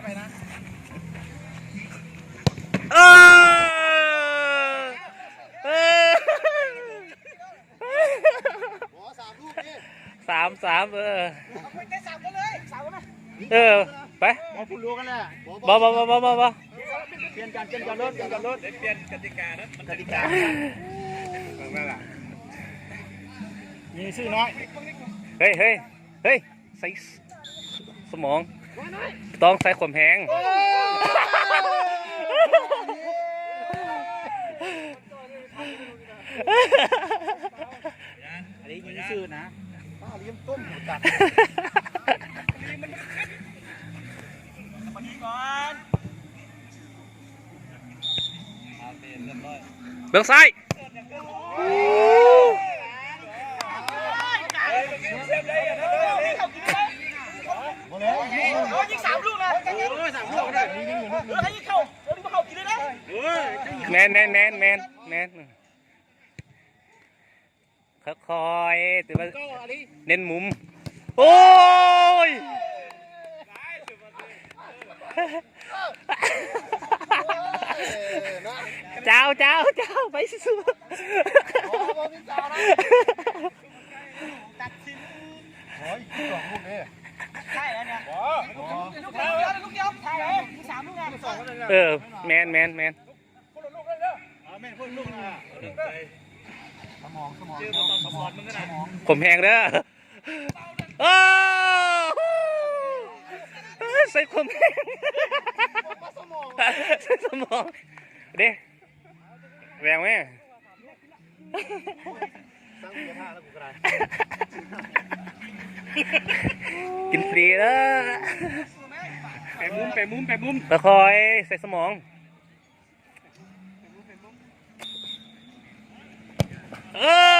ເອີ ເອີ ສາມສາມ ເອີ ເອີ ໄປ ບໍ່ ບໍ່ ບໍ່ ບໍ່ ບໍ່ ບໍ່ ບໍ່ ປ່ຽນກັນ ປ່ຽນກັນໂລດ ປ່ຽນກັນໂລດ ປ່ຽນກະຕິການະ ກະຕິການະ ເບິ່ງແລ້ວລະ ມີຊື່ນ້ອຍ ເຮີ້ຍ ເຮີ້ຍ ເຮີ້ຍ ໃຊ້ສະໝອງ ຕ້ອງໃຊ້ຄວາມແຮງ ອັນນີ້ຍິງຊື່ນະ ປາລ້ຽງຕົ້ມ ເບື້ອງຊ້າຍ ຍິງສາມລູກນະ ເອີ ໃຫ້ຍິງເຂົ້າ ເອີ ຍິງເຂົ້າກິນເລີຍນະ ແມ່ນ ແມ່ນ ແມ່ນ ແມ່ນ ແມ່ນ ຄ່ອຍໆ ແຕ່ວ່າເນັ້ນມຸມ ໂອ້ຍ ເຈົ້າ ເຈົ້າ ເຈົ້າ ໄປສູ່ໆ ໂອ້ຍ ສອງລູກເດ້ ໃຊ່ແລ້ວເນຍ ລູກດຽວ ລູກດຽວ ໃຊ່ແລ້ວ ມີສາມລູກນະ ເອີ ແມ່ນ ແມ່ນ ແມ່ນ ຄົນລະລູກເດີ ເອີ ແມ່ນ ຄົນລະລູກນະ ສະໝອງ ສະໝອງ ເຈີບໍ່ຕ້ອງສອນ ສະໝອງ ຜົມແຮງເດີ ໂອ້ ໃສ່ຄວາມແຮງ ໃສ່ສະໝອງ ເດ້ ແວວແມ່ ກິນຟຣີເດີ ໄປມຸມ ໄປມຸມ ໄປມຸມ ຄ່ອຍໆ ໃສ່ສະໝອງ ເອີ